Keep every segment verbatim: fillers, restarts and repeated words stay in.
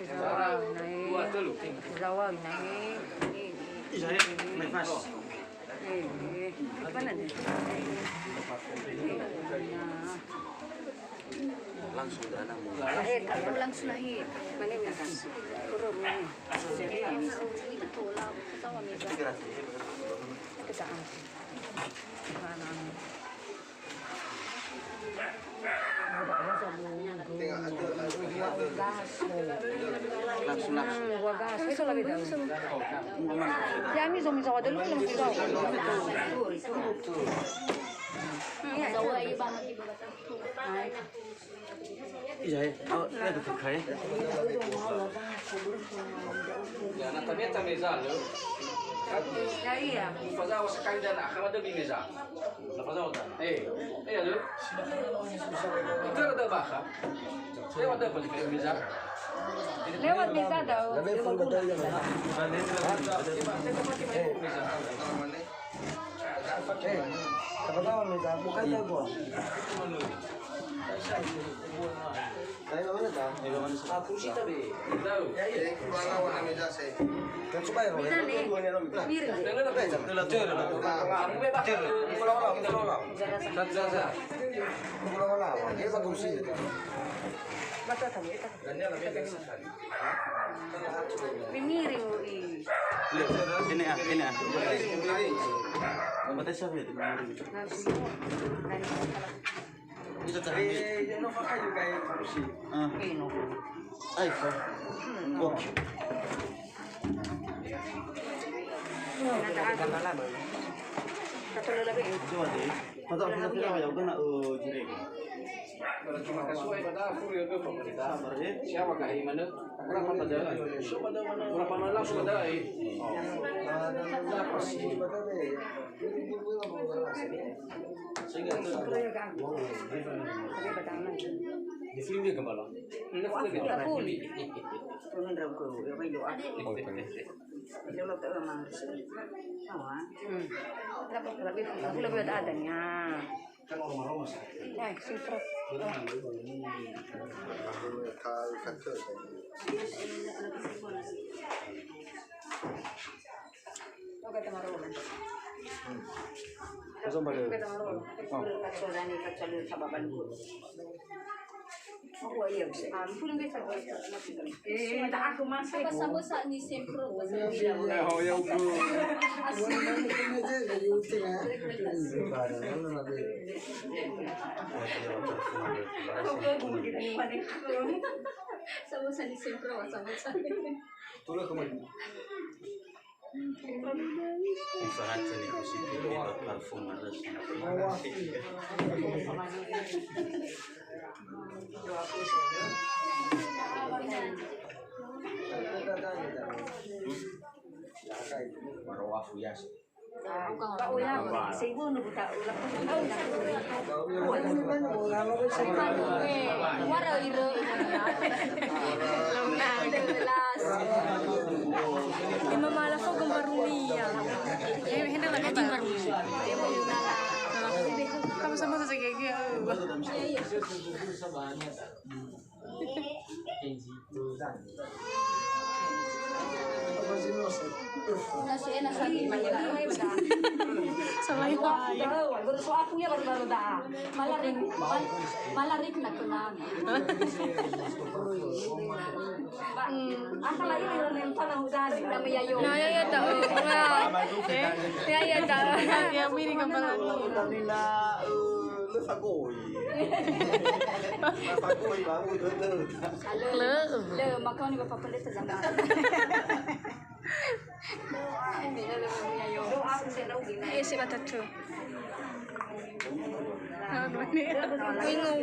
Zawai nahe. Zawai nahe. Iya, ya, my fast. Eh, eh, apa nanti? Langsung ke anakmu. Eh, kamu langsung nahi. Mana minta? Kurung ni. Jadi, ini betul lah. Kita ambil. Mana? Langsung, langsung. Ya, mi zo, mi zo, ada lu, mi zo. Iya, ya. Oh, ya, betul, Kak, ya. Ya, na tame-tame zalö. Ya, iya. Fazawa sekali dan akan ada di meza. Na fazawa ta? Eh, eh, ada. Itu ada bakha. Saya ada beli meza. Lewat meza dah. Meza. Eh, apa tahu meza? Bukan tahu gua. Ayo, mana ta? Aku sih tadi. Tahu. Ya, iya. Kurang lawan kami jasa. Kan coba ya, Roy. Bisa nih. Mirip. Ulang, ulang, ulang, ulang. Satu, satu, satu. Ulang, ulang. Dia bagus sih. Baca kami. Ini, ini, ah, ini, ah. Mata siapa itu? Nah, semua. Bisa cari. Eh, ya, no, pakai juga ya, kursi. Ah. Ini, no. Ay, ko. Oke. Ada, ada. Satu lagi. Coba deh. Kata aku tak tahu ya, kena, eh, jereng. Kalau cuma kasuai pada aku, ya, ke pemerintah. Sabar, ya. Siapa kah ini mana? Berapa pada? Berapa mana langsung pada, eh? Sehingga itu. Di film dia kembali. Enggak film dia. Enggak film. Turun dalam ke, ya, main doa. Oh, itu. Dia lo tak memang. Tahu, ah? Hmm. Tapi, tapi, tapi lebih ada adanya. Kan orang-orang masih. Eh, sintro. Langsung pada. Oh, iya, bisa. Ah, itu lebih tahu. Eh, tak aku masih. Apa sama saat ni sempro? Oh, ya, ukur. Asli. Sama-sama di sempro, sama-sama. Usaha ceni positif itu parfum harus. Baru aku ya. Kau ya, seibu nu buta ulah. Wara iro. Las. Lima malam kau gembar dunia. Eh, hendak lagi gembar dunia. Kamu sama saja kayak gitu. Sama ibu. Baru so aku ya baru-baru dah. Malah rik, mal-, malah rik nak kenal. Apa lagi yang tanah hujan? Nama Yayo. Nah, ya, ya, tahu. Ya, ya, tahu. Ya, miri kembali. Le fagoi. Le fagoi baru tu. Le. Le, maka ni Bapak Pendeta zaman. Eh, si batatu. Bingung.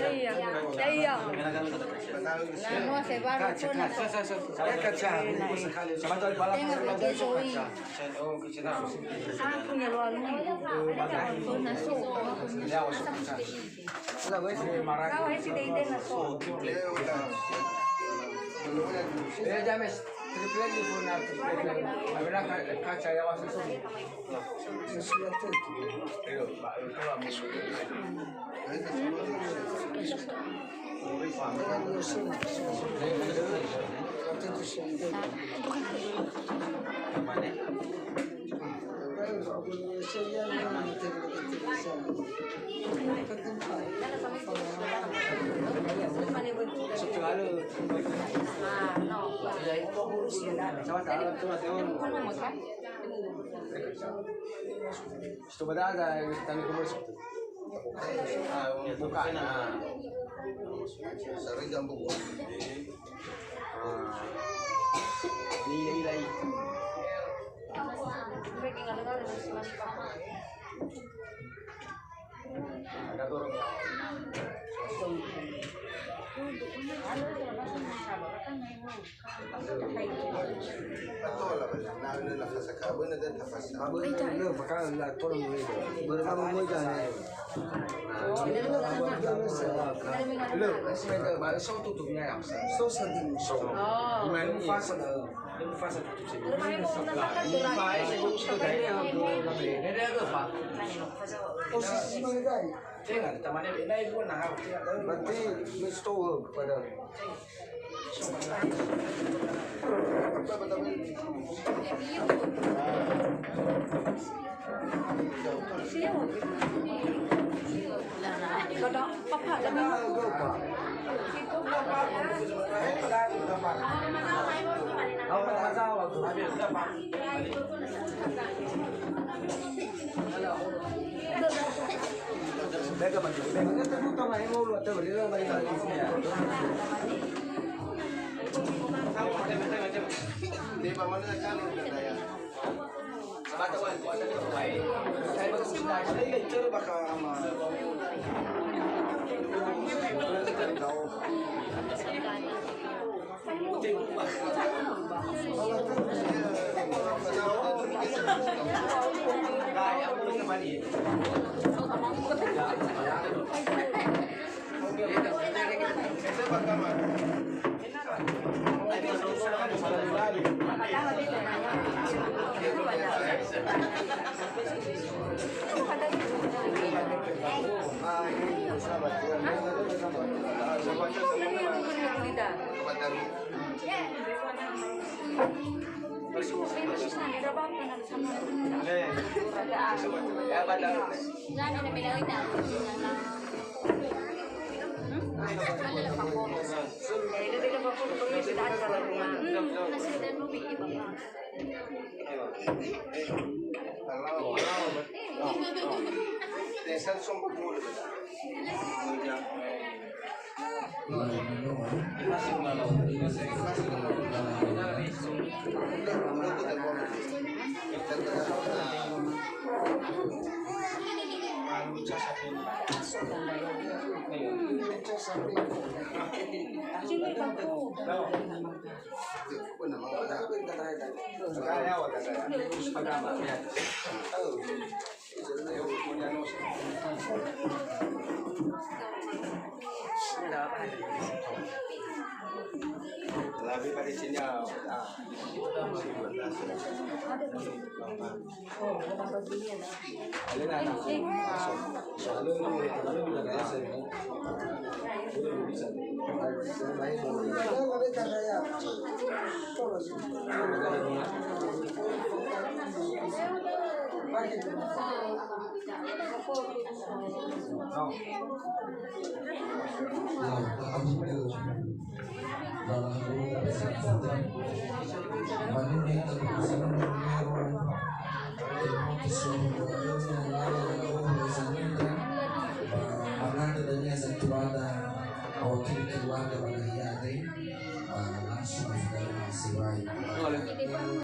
Iya, iya. Iya, iya. Aku nya lo anu. Kau esi dei dei na so. Eh, James. Sto badada, tani komoi satu. Ah, buka, nah. Sarega buku. Ah. Ini, ini lagi. Ada dorong. Berarti ini store padahal.